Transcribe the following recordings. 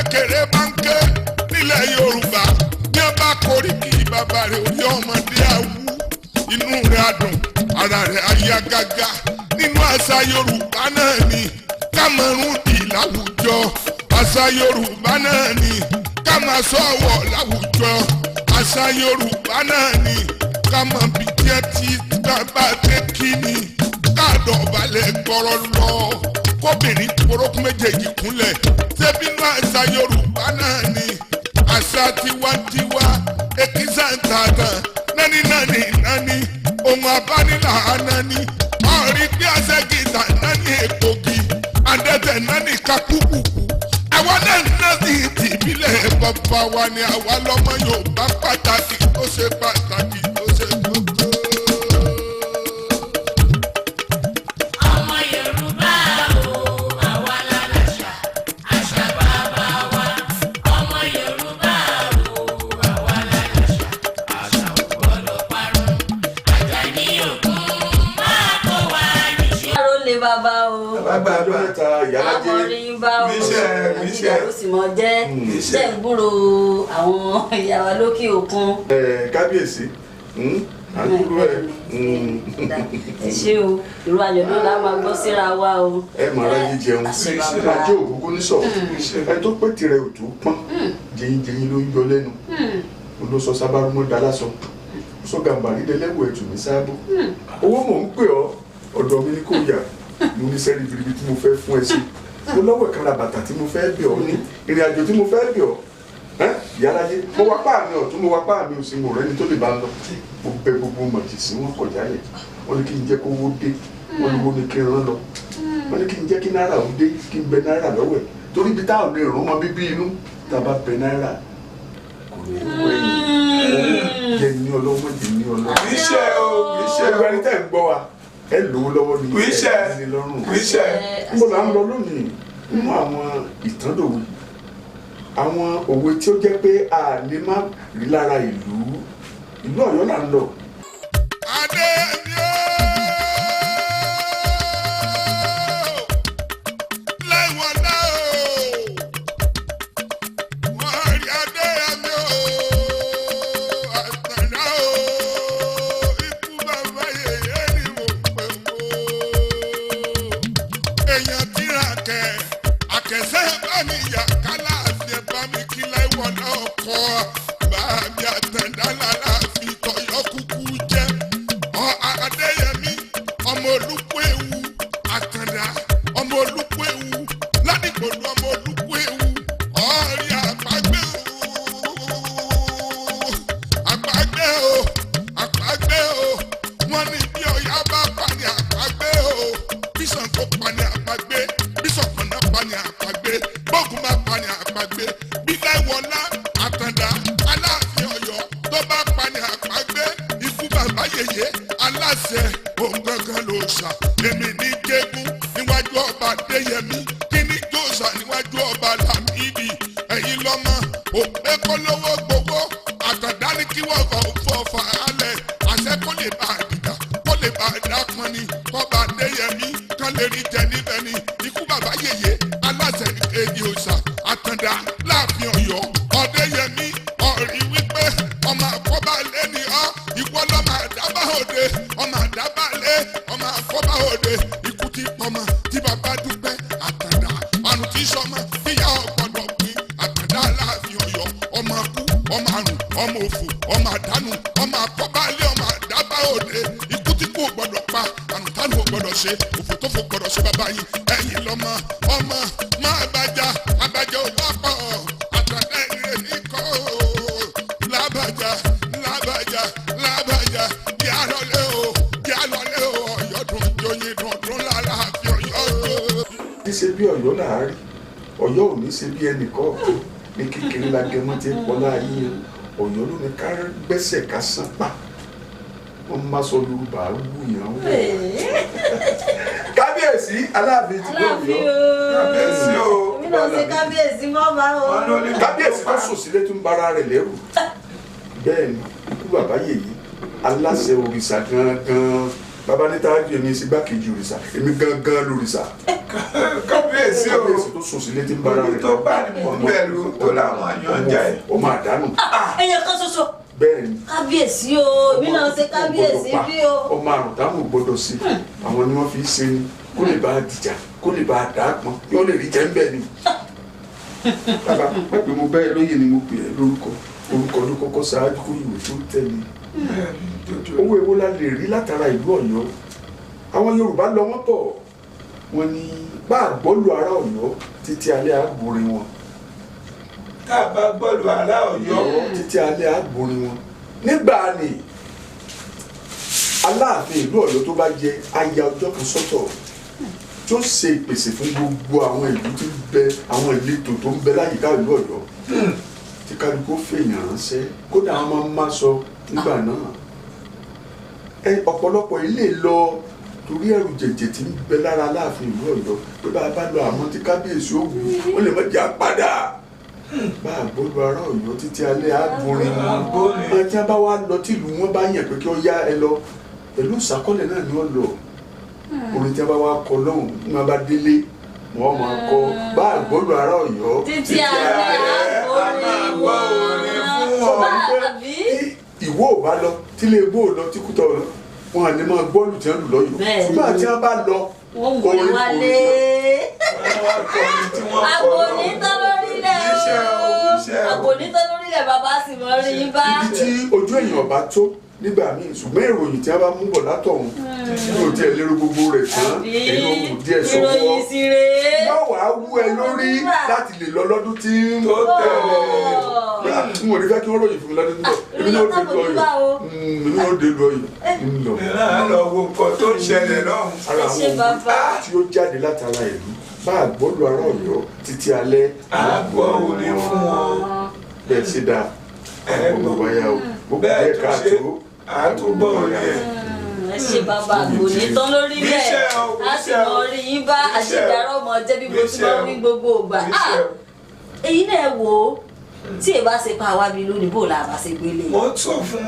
Kékeré bá ń ké nílẹ̀ Yorùbá, ní a bá koríki bàbá rẹ̀, orí ọmọdé á wú, inú rẹ̀ á dùn, ara rẹ̀ á yá gágá. Nínú àṣà Yorùbá náà ni ká máa rún dì láwùjọ. Àṣà Yorùbá náà ni ká máa sọ̀wọ̀ láwùjọ. Àṣà Yorùbá náà ni ká máa bí jẹ́ tí bàbá tẹ́ kí ni ká dọ̀bálẹ̀ gbọ́rọ̀ lọ, kóbìnrin korókún méjèèjì kúnlẹ̀. Ṣebínú àṣà Yorùbá náà ni àṣà tiwantiwa. Èkìsà ń tàtàn nání nání nání, ohun abánilà nání ọ̀rí bí àṣẹ gìtà nání èkógi adẹ́tẹ̀ nání kakúkùkù. Àwa náà ná sí tìbílẹ̀ bàbá wa ni. Àwa lọ́mọ Yorùbá pàtàkì tó ṣe pàtàkì tó ṣe kókó. Ọmọ Yorùbá o, àwa la làṣà, àṣà bàbá wa. Ọmọ Yorùbá o, àwa la làṣà, àṣà ò gbọ́dọ̀ parun. Àjàní Ògún máa kó wa níṣó. Aró lè bàbá o. Bàbá ọdún mẹ́ta, ìyálájé. Amọ̀rin bá o. Níṣẹ́, àti níṣẹ́. Ìyàwó sì mọ jẹ́. Níṣẹ́. Jẹ́ ń gbúrò àwọn ìyá wa lókè òkun. Ẹ kábíyèsí, à ń kúrò ẹ. Ẹ ṣé o, ìró ayọ̀ ló la máa gbọ́ síra wa o. Ẹ mọ ara yìí jẹun. Àṣẹ bàbá. Ajé ògúngún nísọ, ẹ tó pé tirẹ̀ ò tó pọ́n jẹyìnjẹyìn ló ń yọ lẹ́nu. Olóṣọ sábàrúmọ́ dalásọ sọ gàmbàrí dẹlẹ́wọ̀ ẹ̀tù ní sáábù. Owó mò ń pè ọ́, ọ̀dọ̀ mi ni kò yà. Mo ní sẹ́rí biribi tí mo fẹ́ fún ẹ sí, mo lọ́wọ́ ìkàrà bàtà tí mo fẹ́ bẹ̀ ọ́, ní ìrìn àjò tí mo fẹ́ bẹ̀ ọ́. Ẹ́ ìyálájé, mo wá páà mi ọ̀tún, mo wá páà mi òsì, mo rẹ́ni tó lè bá ń lọ. Mo bẹ gbogbo mọ̀jì sí wọn kọjá yẹ. Wọ́n ní kí n jẹ́ kó wó dé, wọ́n ní wó ní kí n rán lọ, wọ́n ní kí n jẹ́ kí náírà ó dé, kí n bẹ náírà lọ́wọ́ ẹ̀, torí ibi táwọn lè rún mọ́ bíbí inú tá a bá bẹ náírà kò ní í wẹ̀yìn. Jẹ́ ní ọlọ́wọ́, jẹ́ ní ọlọ́wọ́. Kìí o, kìí Gbogbo ẹni tẹ́ ń gbọ́ wa, ẹ lówó lọ́wọ́ ni. Kìí ṣe. Ẹ ní lọ́rùn. Kìí ṣe. Níbo là ń lọ lónìí? Nínú àwọn ìtàndòwe, àwọn òwe tí ó jẹ́ pé a lè má rí lára ìlú, ìlú Ọ̀yọ́ là ń lọ. Adé mi ó láìwọ̀n náà o, wọ́n rí adé mi ó àtàndá o, ikú bàbá yèyé ni mo pè wò. Èèyàn tíra kẹ àkẹsẹ́ bá mi yà kálá àfi ẹ̀ bá mi kí láìwọ̀n náà kọ́ bá mi àtàndá lálàáfi tọ̀yọ́ kúkú jẹ́ ọ. Adéyẹmí ọmọ olùkú ewu, Àtàndá ọmọ olùkú ewu ládìgbòlù, ọmọ olùkú ewu ọ̀rí àpagbé o, àpagbé o, àpagbé o. Wọ́n ní bí Ọya bá pa ní àpagbé o, bí Ṣàngó pa ní àpagbé, bí Ṣọ̀pọ̀nná pa ní àpagbé, bógun bá pa ní àpagbé, bí Láìwọlá Àtàndá Aláàfin Ọ̀yọ́ tó bá pa ní àpagbé, ikú bàbá yèyé aláṣẹ òun gangan ló ṣà. Èmi ní jégún níwájú ọba Adéyẹmí, kíní jòsà níwájú ọba Lámìdí. Ẹ̀yin lọ́mọ òpè kọ́lọ́wọ́ gbowó. Àtàndá ní kí wọ́n fọ fọ fà á lẹ̀, àṣẹ kó lè bá àdìgbà, kó lè bá àdàpọ̀ ni, kọ́ba Adéyẹmí kán lè rí jẹ níbẹ̀ ni. Ikú bàbá yèyé aláṣẹ èdè òòṣà Àtàndá láàfin Ọ̀yọ́ Ọdẹyẹmí, ọ̀rí wípé ọmọ àkọ́bá lé ní ọ́, ìwọ lọ́mọ àdábà òde, ọmọ àdábà lé, ọmọ àkọ́bá òde. Ikú ti pọmọ tí bàbá dúpẹ́ Àtàndá, àrùn tí sọmọ tíyà ọ̀gbọ́dọ̀ pín. Àtàndá láàfin Ọ̀yọ́, ọmọ akú, ọmọ àrùn, ọmọ òfò, ọmọ àdánù, ọmọ àkọ́bá lé, ọmọ àdábà òde. Ikú tí kò gbọ́dọ̀ pa, àrùn tánù ò gbọ́dọ̀ ṣe, òfò tó fò gbọ́dọ̀ ṣe bàbá yìí. Ẹ̀yin lọ́mọ ọmọ máa bàjá àbàjá ò bá pọ̀. Àtàndá ìrè ní kọ́ lábàjá lábàjá lábàjá, yà lọlé o, yà lọlé o. Ọ̀yọ́ dùn joyin dùn dùn lára àfi Ọ̀yọ́ tó. Ní ṣe bí Ọ̀yọ́ là á rí, Ọ̀yọ́ ò ní ṣe bí ẹnì kọ̀ọ̀kan. Ní kékeré la gẹmọ ti pọlá yín. Ọ̀yọ́ ló ní ká gbẹ́sẹ̀ ká sán pa. Wọ́n má sọ Yorùbá wù yàn wọ. Kábíyèsí Aláàfin ti gbọ́ Aláàfin Ọ̀yọ́. o. Kábíyèsí o. Èmi náà ṣe kábíyèsí mọ́ bá o. Wọn ló ní Kábíyèsí tó sùn sílé tún bara rẹ̀ lẹ́rù. Bẹ́ẹ̀ ni ikú bàbá yèyí aláṣẹ òrìṣà gangan. Bàbá ní táájú èmi sí gbákejì òrìṣà, èmi gangan lòrìṣà. Kábíyèsí o. Kábíyèsí tó sùn sílé tí ń bára Ojú rẹ̀. tó bá ní mò ń bẹ̀rù tó láwọn àyàn jẹ. Ọmọ àdánù. Ẹyàn kan ṣoṣo. Bẹ́ẹ̀ ni. Kábíyèsí o, èmi náà ṣe kábíyèsí bí o. Ọmọ àrùn táwọn ò gbọdọ̀ sí, àwọn ni wọ́n fi ṣe ni kó lè bá a dìjà, kó lè bá a dà á pọn, yóò lè rí jẹ́ ń bẹ̀ ni. Bàbá pẹ́pẹ́ mo bẹ́ẹ̀ lóye ni mo pè é lórúkọ, orúkọ ló kọ́kọ́ ṣáájú kó ìwé tó tẹ̀lé. Owó èwo la lè rí látara ìlú Ọ̀yọ́? Àwọn Yorùbá lọ wọ́n bọ̀, wọ́n ní bá a gbọ́lù ará Ọ̀yọ́ títí alẹ́ àgbòrin wọn. Tá a bá gbọ́lù ará Ọ̀yọ́ títí alẹ́ àgbòrin wọn. Nígbà ni Aláàfin ìlú Ọ̀yọ́ tó bá jẹ aya ọjọ́ kan sọ́tọ̀ tí ó ṣe ìpèsè fún gbogbo àwọn ìlú tí ń bẹ, àwọn ìletò tó ń bẹ láyìíká ìlú Ọ̀yọ́, tí kálukú fèèyàn ránṣẹ́. Kódà àwọn máa ń má sọ nígbà náà ẹ ọ̀pọ̀lọpọ̀ ilé lọ torí ẹ̀rù jẹ̀jẹ̀ tí ń bẹ lára Aláàfin ìlú Ọ̀yọ́ pé bá a bá lọ àmọ́ tí kábíyèsí ó wù ó lè má jẹ́ àpàdà. Bá a gbọ́dọ̀ ará Ọ̀yọ́ títí alẹ́ àgbọ̀nrín wọn. Àti a bá wá lọ tìlú wọn bá yàn pé kí ó yá ẹ lọ pẹ̀lú ìsàkọ́lẹ̀ náà ni wọ́n lọ. Orin tí a bá wá kọ lọ́hùn ní wọn bá délé wọn máa kọ bá a gbọ́dọ̀ ará Ọ̀yọ́ títí alẹ́ àgbọ̀nrín wọn. Tí ìwọ ò bá lọ tílé igbó ò lọ tí kútọ lọ wọn à ní máa gbọ́ọ̀lù tí wọ́n lù lọ́yọ̀ọ́. Ṣùgbọ́n àti wọn bá lọ wọ́n mú orin wálé. Àgbò ní tán lórílẹ̀ o, àgbò ní tán lórílẹ̀, bàbá sì mọ rí i bá. Ibi tí ojú èèyàn bá tó nígbà míì, ṣùgbọ́n ìròyìn tí a bá mú bọ̀ látọ̀hún yóò tiẹ̀ lérò gbogbo rẹ̀ tán, èyí ò mú díẹ̀ sọ́wọ́. Ìròyìn sì rèé. Yóò wá wú ẹ lórí láti lè lọ lọ́dún tí ń tó tẹ̀lé. N ò ní fẹ́ kí wọ́n ròyìn fún mi lọ́dún tó ń bọ̀. Èmi náà ó dé lu Ọ̀yọ́, èmi náà ó dé lu Ọ̀yọ́ ń lọ. Ìran lọ wo nǹkan tó ń ṣẹlẹ̀ lọ́hùn. Ara àwọn ohun tí ó jáde látara ìlú bá àgbọ́lù ará Ọ̀yọ́ títí alẹ́ àgbọ̀ orin fún wọn. Bẹ́ẹ̀ ṣe dáa àgbọ̀ wáyà o, gbogbo ẹ̀ káàtó àtúbọ̀ orin ẹ̀. Ẹ ṣe bàbá, àgbò ní tán lórílẹ̀, a sì mọ orí yín bá àṣedarọ́ mọ jẹ́ bí mo ti máa ń wí gbogbo ìgbà. Èyí náà wò ó tí èèbá ṣe pa àwa bíi lónìí bò la bá ṣe gbélé. Mo sọ fún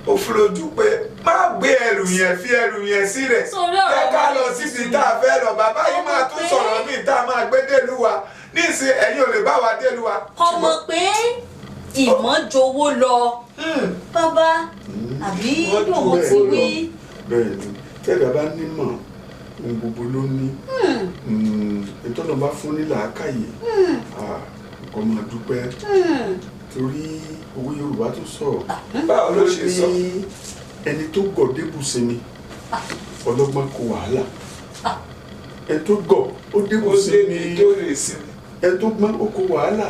Òfurufú pé má gbé ẹrù yẹn, fi ẹrù yẹn sílẹ̀, jẹ́ ká lọ síbi tá a fẹ́ lọ. Bàbá yìí máa tún sọ̀rọ̀ míì tá a máa gbé délùú wa nísìnyí, ẹ̀yin ò lè bá wa délùú wa. Kò mọ̀ pé ìmọ̀ jowó lọ bàbá àbí lòun ti wí. Bẹ́ẹ̀ ni, tẹ́lẹ̀ bá nímọ̀ ohun gbogbo ló ní, ìtọ́nà bá fún ní làákàyè nǹkan máa dúpẹ́ torí owó Yorùbá tó sọ̀rọ̀. Báwo ló ṣe sọ? Ẹni tó gọ̀ débùsinmi ọlọ́gbọ́n kó wàhálà, ẹni tó gọ̀ ó débùsinmi, ẹni tó gbọ́n ó kó wàhálà.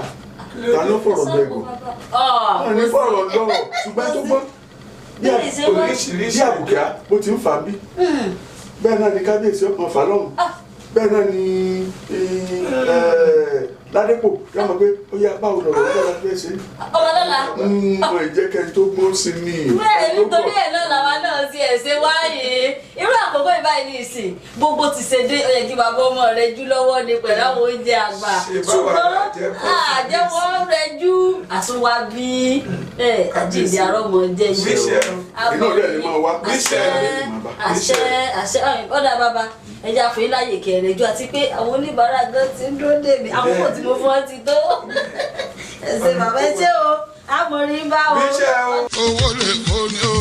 Ta ló fọ̀rọ̀ lọ ẹ̀gọ́? Wọ́n ní fọ̀rọ̀ lọ́rọ̀, ṣùgbọ́n tó gbọ́n bí àbùkà bó ti ń fà bí bẹ́ẹ̀ náà ni kábíyèsí ọkàn fà lọ́hùn, bẹ́ẹ̀ náà ni Ládépò yóò mọ̀ pé ó yá báwo lọ̀rọ̀ yóò lọ́la fẹ́ ṣe. Ọmọ lọ́la. Mo jẹ́ kẹ́ni tó gbọ́n sí mi. Bẹ́ẹ̀ nítorí ẹ̀ náà làwa náà ti ẹ̀ ṣe wáyé irú àkókò ìbáyìí ní ìsìn gbogbo ti ṣe dé, ó yẹ kí bàbá ọmọ rẹ jú lọ́wọ́ ni pẹ̀lú àwọn oúnjẹ àgbà, ṣùgbọ́n àjẹwọ́ rẹ jú àtúnwá bí àjíǹde àrọ́mọ jẹ́ yìí. Inú rẹ̀ lè máa wá. Àṣẹ àṣẹ àṣẹ ọ̀dà bàbá ẹja fún yín láàyè kẹrẹ jù, àti pé àwọn oníbàárà gan ti ń dúró dè mí, àkókò tí mo fún ọ ti tó. Ẹ ṣé bàbá, ẹ ṣé o, àmọ̀rí bá o. Owó lè kó ni o.